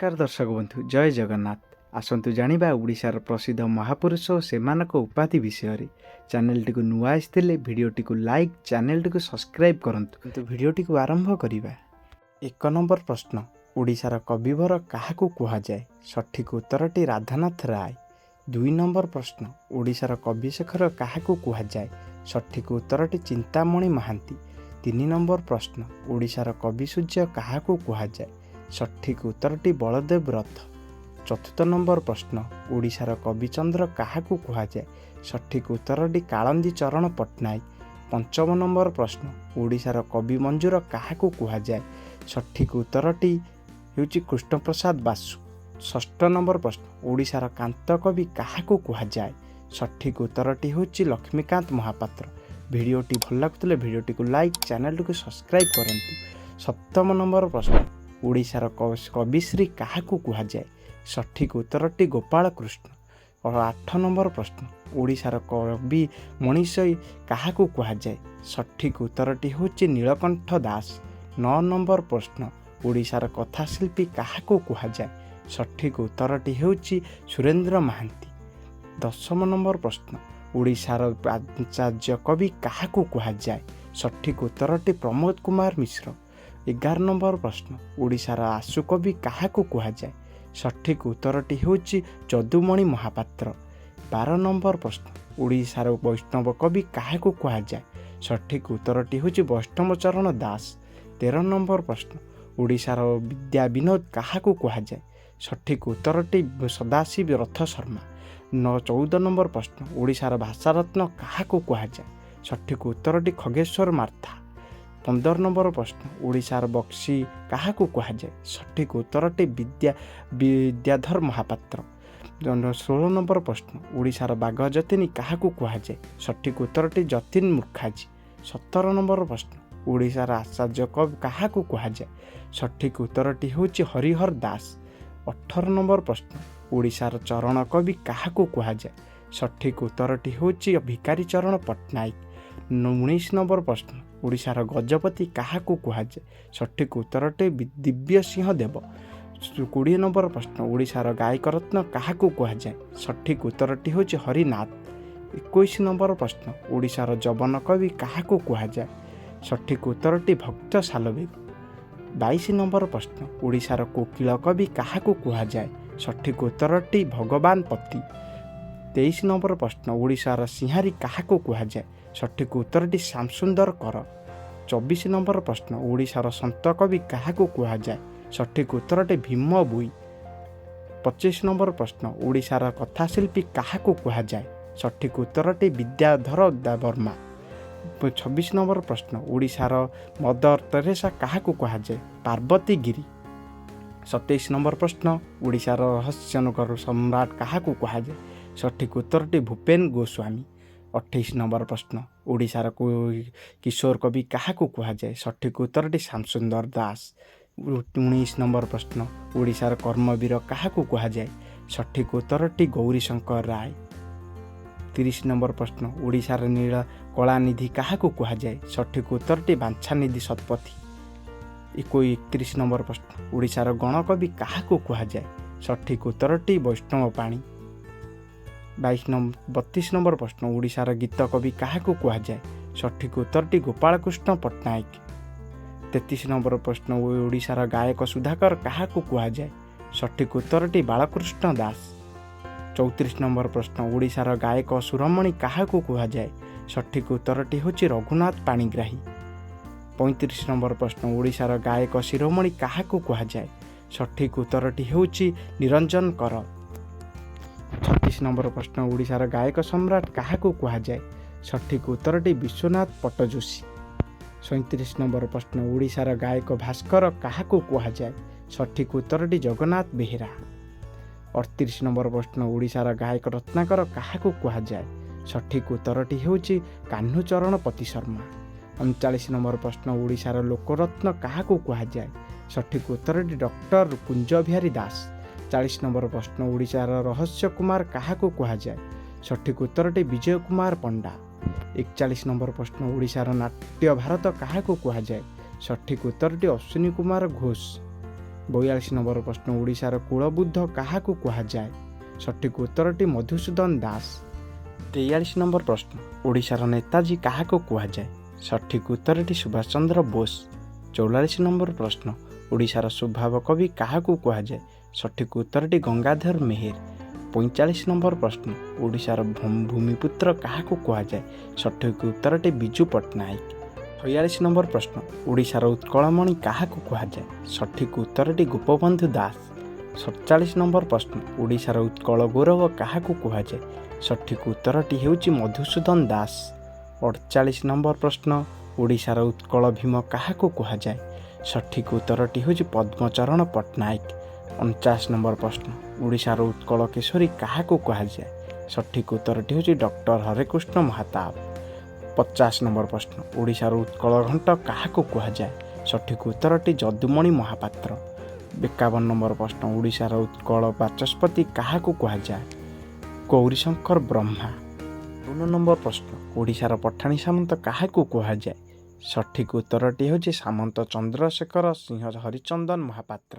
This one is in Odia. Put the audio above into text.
ନମସ୍କାର ଦର୍ଶକ ବନ୍ଧୁ, ଜୟ ଜଗନ୍ନାଥ। ଆସନ୍ତୁ ଜାଣିବା ଓଡ଼ିଶାର ପ୍ରସିଦ୍ଧ ମହାପୁରୁଷ ଓ ସେମାନଙ୍କ ଉପାଧି ବିଷୟରେ। ଚ୍ୟାନେଲଟିକୁ ନୂଆ ଆସିଥିଲେ ଭିଡ଼ିଓଟିକୁ ଲାଇକ୍, ଚ୍ୟାନେଲଟିକୁ ସବସ୍କ୍ରାଇବ୍ କରନ୍ତୁ। କିନ୍ତୁ ଭିଡ଼ିଓଟିକୁ ଆରମ୍ଭ କରିବା। 1 ନମ୍ବର ପ୍ରଶ୍ନ, ଓଡ଼ିଶାର କବିବର କାହାକୁ କୁହାଯାଏ? ସଠିକ୍ ଉତ୍ତରଟି ରାଧାନାଥ ରାୟ। 2 ନମ୍ବର ପ୍ରଶ୍ନ, ଓଡ଼ିଶାର କବିଶେଖର କାହାକୁ କୁହାଯାଏ? ସଠିକ୍ ଉତ୍ତରଟି ଚିନ୍ତାମଣି ମହାନ୍ତି। 3 ନମ୍ବର ପ୍ରଶ୍ନ, ଓଡ଼ିଶାର କବି ସୂର୍ଯ୍ୟ କାହାକୁ କୁହାଯାଏ? ସଠିକ୍ ଉତ୍ତରଟି ବଳଦେବ ରଥ। ଚତୁର୍ଥ ନମ୍ବର ପ୍ରଶ୍ନ, ଓଡ଼ିଶାର କବିଚନ୍ଦ୍ର କାହାକୁ କୁହାଯାଏ? ସଠିକ୍ ଉତ୍ତରଟି କାଳନ୍ଦୀ ଚରଣ ପଟ୍ଟନାୟକ। ପଞ୍ଚମ ନମ୍ବର ପ୍ରଶ୍ନ, ଓଡ଼ିଶାର କବି ମଞ୍ଜୁର କାହାକୁ କୁହାଯାଏ? ସଠିକ୍ ଉତ୍ତରଟି ହେଉଛି କୃଷ୍ଣପ୍ରସାଦ ବାସୁ। ଷଷ୍ଠ ନମ୍ବର ପ୍ରଶ୍ନ, ଓଡ଼ିଶାର କାନ୍ତ କବି କାହାକୁ କୁହାଯାଏ? ସଠିକ୍ ଉତ୍ତରଟି ହେଉଛି ଲକ୍ଷ୍ମୀକାନ୍ତ ମହାପାତ୍ର। ଭିଡ଼ିଓଟି ଭଲ ଲାଗୁଥିଲେ ଭିଡ଼ିଓଟିକୁ ଲାଇକ୍, ଚ୍ୟାନେଲଟିକୁ ସବସ୍କ୍ରାଇବ୍ କରନ୍ତୁ। ସପ୍ତମ ନମ୍ବର ପ୍ରଶ୍ନ, ଓଡ଼ିଶାର କବିଶ୍ରୀ କାହାକୁ କୁହାଯାଏ? ସଠିକ୍ ଉତ୍ତରଟି ଗୋପାଳ କୃଷ୍ଣ। 8 ନମ୍ବର ପ୍ରଶ୍ନ, ଓଡ଼ିଶାର କବି ମଣିଷଇ କାହାକୁ କୁହାଯାଏ? ସଠିକ୍ ଉତ୍ତରଟି ହେଉଛି ନୀଳକଣ୍ଠ ଦାସ। 9 ନମ୍ବର ପ୍ରଶ୍ନ, ଓଡ଼ିଶାର କଥାଶିଳ୍ପୀ କାହାକୁ କୁହାଯାଏ? ସଠିକ୍ ଉତ୍ତରଟି ହେଉଛି ସୁରେନ୍ଦ୍ର ମହାନ୍ତି। 10 ନମ୍ବର ପ୍ରଶ୍ନ, ଓଡ଼ିଶାର ଆଚାର୍ଯ୍ୟ କବି କାହାକୁ କୁହାଯାଏ? ସଠିକ୍ ଉତ୍ତରଟି ପ୍ରମୋଦ କୁମାର ମିଶ୍ର। 11 ନମ୍ବର ପ୍ରଶ୍ନ, ଓଡ଼ିଶାର ଆଶୁକବି କାହାକୁ କୁହାଯାଏ? ସଠିକ୍ ଉତ୍ତରଟି ହେଉଛି ଯଦୁମଣି ମହାପାତ୍ର। 12 ନମ୍ବର ପ୍ରଶ୍ନ, ଓଡ଼ିଶାର ବୈଷ୍ଣବ କବି କାହାକୁ କୁହାଯାଏ? ସଠିକ୍ ଉତ୍ତରଟି ହେଉଛି ବୈଷ୍ଣବ ଚରଣ ଦାସ। 13 ନମ୍ବର ପ୍ରଶ୍ନ, ଓଡ଼ିଶାର ବିଦ୍ୟା ବିନୋଦ କାହାକୁ କୁହାଯାଏ? ସଠିକ୍ ଉତ୍ତରଟି ସଦାଶିବ ରଥ ଶର୍ମା। 14 ନମ୍ବର ପ୍ରଶ୍ନ, ଓଡ଼ିଶାର ଭାଷାରତ୍ନ କାହାକୁ କୁହାଯାଏ? ସଠିକ୍ ଉତ୍ତରଟି ଖଗେଶ୍ୱର ମାର୍ଥା। 15 ନମ୍ବର ପ୍ରଶ୍ନ, ଓଡ଼ିଶାର ବକ୍ସି କାହାକୁ କୁହାଯାଏ? ସଠିକ୍ ଉତ୍ତରଟି ବିଦ୍ୟାଧର ମହାପାତ୍ର। 16 ନମ୍ବର ପ୍ରଶ୍ନ, ଓଡ଼ିଶାର ବାଘ ଯତୀନ କାହାକୁ କୁହାଯାଏ? ସଠିକ୍ ଉତ୍ତରଟି ଯତୀନ ମୁଖାର୍ଜୀ। 17 ନମ୍ବର ପ୍ରଶ୍ନ, ଓଡ଼ିଶାର ଆଚାର୍ଯ୍ୟ କବି କାହାକୁ କୁହାଯାଏ? ସଠିକ୍ ଉତ୍ତରଟି ହେଉଛି ହରିହର ଦାସ। 18 ନମ୍ବର ପ୍ରଶ୍ନ, ଓଡ଼ିଶାର ଚରଣ କବି କାହାକୁ କୁହାଯାଏ? ସଠିକ୍ ଉତ୍ତରଟି ହେଉଛି ଭିକାରୀ ଚରଣ ପଟ୍ଟନାୟକ। 19 ନମ୍ବର ପ୍ରଶ୍ନ, ଓଡ଼ିଶାର ଗଜପତି କାହାକୁ କୁହାଯାଏ? ସଠିକ୍ ଉତ୍ତରଟି ଦିବ୍ୟସିଂହ ଦେବ। 20 ନମ୍ବର ପ୍ରଶ୍ନ, ଓଡ଼ିଶାର ଗାୟକ ରତ୍ନ କାହାକୁ କୁହାଯାଏ? ସଠିକ୍ ଉତ୍ତରଟି ହେଉଛି ହରିନାଥ। 21 ନମ୍ବର ପ୍ରଶ୍ନ, ଓଡ଼ିଶାର ଯବନ କବି କାହାକୁ କୁହାଯାଏ? ସଠିକ୍ ଉତ୍ତରଟି ଭକ୍ତ ସାଲବେଗ। 22 ନମ୍ବର ପ୍ରଶ୍ନ, ଓଡ଼ିଶାର କୋକିଳ କବି କାହାକୁ କୁହାଯାଏ? ସଠିକ୍ ଉତ୍ତରଟି ଭଗବାନ ପତି। 23 ନମ୍ବର ପ୍ରଶ୍ନ, ଓଡ଼ିଶାର ସିଂହାରୀ କାହାକୁ କୁହାଯାଏ? ସଠିକ୍ ଉତ୍ତରଟି ଶ୍ୟାମସୁନ୍ଦର କର। 24 ନମ୍ବର ପ୍ରଶ୍ନ, ଓଡ଼ିଶାର ସନ୍ତ କବି କାହାକୁ କୁହାଯାଏ? ସଠିକ୍ ଉତ୍ତରଟି ଭୀମ ଭୋଇ। 25 ନମ୍ବର ପ୍ରଶ୍ନ, ଓଡ଼ିଶାର କଥାଶିଳ୍ପୀ କାହାକୁ କୁହାଯାଏ? ସଠିକ୍ ଉତ୍ତରଟି ବିଦ୍ୟାଧର ବର୍ମା। 26 ନମ୍ବର ପ୍ରଶ୍ନ, ଓଡ଼ିଶାର ମଦର ଟେରେସା କାହାକୁ କୁହାଯାଏ? ପାର୍ବତୀ ଗିରି। 27 ନମ୍ବର ପ୍ରଶ୍ନ, ଓଡ଼ିଶାର ରହସ୍ୟନଗର ସମ୍ରାଟ କାହାକୁ କୁହାଯାଏ? ସଠିକ୍ ଉତ୍ତରଟି ଭୂପେନ ଗୋସ୍ୱାମୀ। 28 ନମ୍ବର ପ୍ରଶ୍ନ, ଓଡ଼ିଶାର କିଶୋର କବି କାହାକୁ କୁହାଯାଏ? ସଠିକ୍ ଉତ୍ତରଟି ଶ୍ୟାମସୁନ୍ଦର ଦାସ। 19 ନମ୍ବର ପ୍ରଶ୍ନ, ଓଡ଼ିଶାର କର୍ମବୀର କାହାକୁ କୁହାଯାଏ? ସଠିକ୍ ଉତ୍ତରଟି ଗୌରୀଶଙ୍କର ରାୟ। 30 ନମ୍ବର ପ୍ରଶ୍ନ, ଓଡ଼ିଶାର ନୀଳ କଳାନିଧି କାହାକୁ କୁହାଯାଏ? ସଠିକ୍ ଉତ୍ତରଟି ବାଞ୍ଛାନିଧି ଶତପଥୀ। 31 ନମ୍ବର ପ୍ରଶ୍ନ, ଓଡ଼ିଶାର ଗଣକବି କାହାକୁ କୁହାଯାଏ? ସଠିକ୍ ଉତ୍ତରଟି ବୈଷ୍ଣବ ପାଣି। 22 ନମ୍ବର, 32 ନମ୍ବର ପ୍ରଶ୍ନ, ଓଡ଼ିଶାର ଗୀତ କବି କାହାକୁ କୁହାଯାଏ? ସଠିକ୍ ଉତ୍ତରଟି ଗୋପାଳକୃଷ୍ଣ ପଟ୍ଟନାୟକ। 33 ନମ୍ବର ପ୍ରଶ୍ନ, ଓଡ଼ିଶାର ଗାୟକ ସୁଧାକର କାହାକୁ କୁହାଯାଏ? ସଠିକ୍ ଉତ୍ତରଟି ବାଳକୃଷ୍ଣ ଦାସ। 34 ନମ୍ବର ପ୍ରଶ୍ନ, ଓଡ଼ିଶାର ଗାୟକ ସୁରମଣି କାହାକୁ କୁହାଯାଏ? ସଠିକ୍ ଉତ୍ତରଟି ହେଉଛି ରଘୁନାଥ ପାଣିଗ୍ରାହୀ। 35 ନମ୍ବର ପ୍ରଶ୍ନ, ଓଡ଼ିଶାର ଗାୟକ ଶିରୋମଣି କାହାକୁ କୁହାଯାଏ? ସଠିକ୍ ଉତ୍ତରଟି ହେଉଛି ନିରଞ୍ଜନ କର। 36 ନମ୍ବର ପ୍ରଶ୍ନ, ଓଡ଼ିଶାର ଗାୟକ ସମ୍ରାଟ କାହାକୁ କୁହାଯାଏ? ସଠିକ୍ ଉତ୍ତରଟି ବିଶ୍ୱନାଥ ପଟ୍ଟଯୋଶୀ। 37 ନମ୍ବର ପ୍ରଶ୍ନ, ଓଡ଼ିଶାର ଗାୟକ ଭାସ୍କର କାହାକୁ କୁହାଯାଏ? ସଠିକ୍ ଉତ୍ତରଟି ଜଗନ୍ନାଥ ବେହେରା। 38 ନମ୍ବର ପ୍ରଶ୍ନ, ଓଡ଼ିଶାର ଗାୟକ ରତ୍ନାକର କାହାକୁ କୁହାଯାଏ? ସଠିକ୍ ଉତ୍ତରଟି ହେଉଛି କାହ୍ନୁଚରଣ ପତି ଶର୍ମା। 39 ନମ୍ବର ପ୍ରଶ୍ନ, ଓଡ଼ିଶାର ଲୋକରତ୍ନ କାହାକୁ କୁହାଯାଏ? ସଠିକ୍ ଉତ୍ତରଟି ଡକ୍ଟର କୁଞ୍ଜବିହାରୀ ଦାସ। 40 ନମ୍ବର ପ୍ରଶ୍ନ, ଓଡ଼ିଶାର ରହସ୍ୟ କୁମାର କାହାକୁ କୁହାଯାଏ? ସଠିକ୍ ଉତ୍ତରଟି ବିଜୟ କୁମାର ପଣ୍ଡା। 41 ନମ୍ବର ପ୍ରଶ୍ନ, ଓଡ଼ିଶାର ନାଟ୍ୟ ଭାରତ କାହାକୁ କୁହାଯାଏ? ସଠିକ୍ ଉତ୍ତରଟି ଅଶ୍ୱିନୀ କୁମାର ଘୋଷ। 42 ନମ୍ବର ପ୍ରଶ୍ନ, ଓଡ଼ିଶାର କୁଳବୁଦ୍ଧ କାହାକୁ କୁହାଯାଏ? ସଠିକ୍ ଉତ୍ତରଟି ମଧୁସୂଦନ ଦାସ। 43 ନମ୍ବର ପ୍ରଶ୍ନ, ଓଡ଼ିଶାର ନେତାଜୀ କାହାକୁ କୁହାଯାଏ? ସଠିକ୍ ଉତ୍ତରଟି ସୁଭାଷ ଚନ୍ଦ୍ର ବୋଷ। 44 ନମ୍ବର ପ୍ରଶ୍ନ, ଓଡ଼ିଶାର ସ୍ୱଭାବ କବି କାହାକୁ କୁହାଯାଏ? ସଠିକ୍ ଉତ୍ତରଟି ଗଙ୍ଗାଧର ମେହେର। 45 ନମ୍ବର ପ୍ରଶ୍ନ, ଓଡ଼ିଶାର ଭୂମିପୁତ୍ର କାହାକୁ କୁହାଯାଏ? ସଠିକ୍ ଉତ୍ତରଟି ବିଜୁ ପଟ୍ଟନାୟକ। 46 ନମ୍ବର ପ୍ରଶ୍ନ, ଓଡ଼ିଶାର ଉତ୍କଳମଣି କାହାକୁ କୁହାଯାଏ? ସଠିକ୍ ଉତ୍ତରଟି ଗୋପବନ୍ଧୁ ଦାସ। 47 ନମ୍ବର ପ୍ରଶ୍ନ, ଓଡ଼ିଶାର ଉତ୍କଳ ଗୌରବ କାହାକୁ କୁହାଯାଏ? ସଠିକ୍ ଉତ୍ତରଟି ହେଉଛି ମଧୁସୂଦନ ଦାସ। 48 ନମ୍ବର ପ୍ରଶ୍ନ, ଓଡ଼ିଶାର ଉତ୍କଳ ଭୀମ କାହାକୁ କୁହାଯାଏ? ସଠିକ୍ ଉତ୍ତରଟି ହେଉଛି ପଦ୍ମଚରଣ ପଟ୍ଟନାୟକ। 49 ନମ୍ବର ପ୍ରଶ୍ନ, ଓଡ଼ିଶାର ଉତ୍କଳ କେଶରୀ କାହାକୁ କୁହାଯାଏ? ସଠିକ୍ ଉତ୍ତରଟି ହେଉଛି ଡକ୍ଟର ହରେକୃଷ୍ଣ ମହତାବ। 50 ନମ୍ବର ପ୍ରଶ୍ନ, ଓଡ଼ିଶାର ଉତ୍କଳ ଘଣ୍ଟ କାହାକୁ କୁହାଯାଏ? ସଠିକ୍ ଉତ୍ତରଟି ଯଦୁମଣି ମହାପାତ୍ର। 51 ନମ୍ବର ପ୍ରଶ୍ନ, ଓଡ଼ିଶାର ଉତ୍କଳ ବାଚସ୍ପତି କାହାକୁ କୁହାଯାଏ? ଗୌରୀଶଙ୍କର ବ୍ରହ୍ମା। 52 ନମ୍ବର ପ୍ରଶ୍ନ, ଓଡ଼ିଶାର ପଠାଣି ସାମନ୍ତ କାହାକୁ କୁହାଯାଏ? ସଠିକ୍ ଉତ୍ତରଟି ହେଉଛି ସାମନ୍ତ ଚନ୍ଦ୍ରଶେଖର ସିଂହ ହରିଚନ୍ଦନ ମହାପାତ୍ର।